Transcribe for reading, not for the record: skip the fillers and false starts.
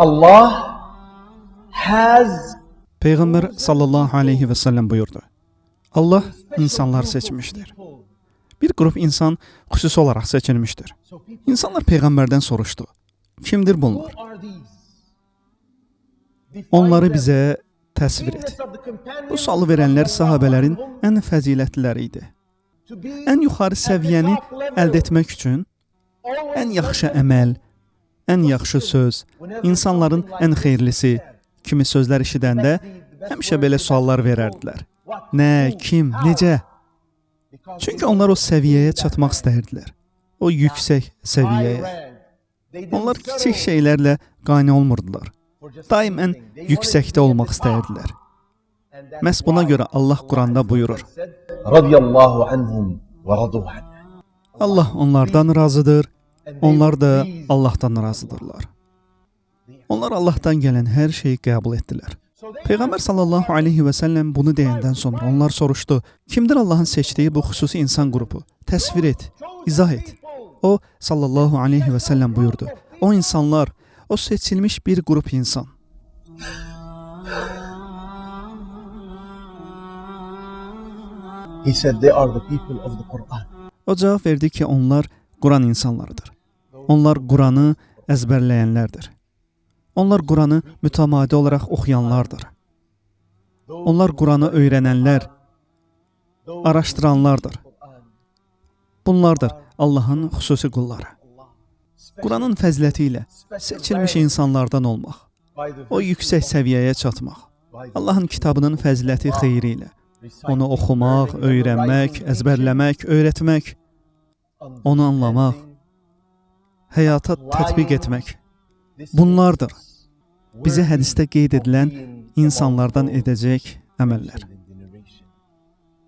Allah has Peyğəmbər sallallahu aleyhi və səlləm buyurdu: Allah insanlar seçmişdir. Bir qrup insan xüsusi olaraq seçilmişdir. İnsanlar peyğəmbərdən soruşdu: Kimdir bunlar? Onları bizə təsvir et. Bu sualı verənlər sahabələrin ən fəzilətliləri idi. Ən yuxarı səviyyəni əldə etmək üçün ən yaxşı əməl, ən yaxşı söz, insanların ən xeyirlisi kimi sözlər eşidəndə həmişə belə suallar verərdilər. Nə, kim, necə? Çünki onlar o səviyyəyə çatmaq istəyirdilər. O yüksək səviyyəyə. Onlar kiçik şeylərlə qane olmurdular. Daim ən yüksəkdə olmaq istəyirdilər. Məhz buna görə Allah Quranda buyurur: Radiyallahu anhum və radu anh. Allah onlardan razıdır, onlar da Allahdan razıdırlar. Onlar Allahdan gələn hər şeyi qəbul etdilər. Peyğəmbər sallallahu aleyhi və səlləm bunu deyəndən sonra onlar soruşdu: Kimdir Allahın seçdiyi bu xüsusi insan qrupu? Təsvir et, izah et. O sallallahu aleyhi və səlləm buyurdu: O insanlar, o seçilmiş bir qrup insan. He said they are the people of the Quran. O cavab verdi ki, onlar Quran insanlarıdır. Onlar Quranı əzbərləyənlərdir. Onlar Quranı mütəmadi olaraq oxuyanlardır. Onlar Quranı öyrənənlər, araşdıranlardır. Bunlardır Allahın xüsusi qulları. Quranın fəziləti ilə seçilmiş insanlardan olmaq, o yüksək səviyyəyə çatmaq, Allahın kitabının fəziləti xeyri ilə onu oxumaq, öyrənmək, əzbərləmək, öyrətmək, onu anlamaq, həyata tətbiq etmək. Bunlardır bizə hədisdə qeyd edilən insanlardan edəcək əməllər.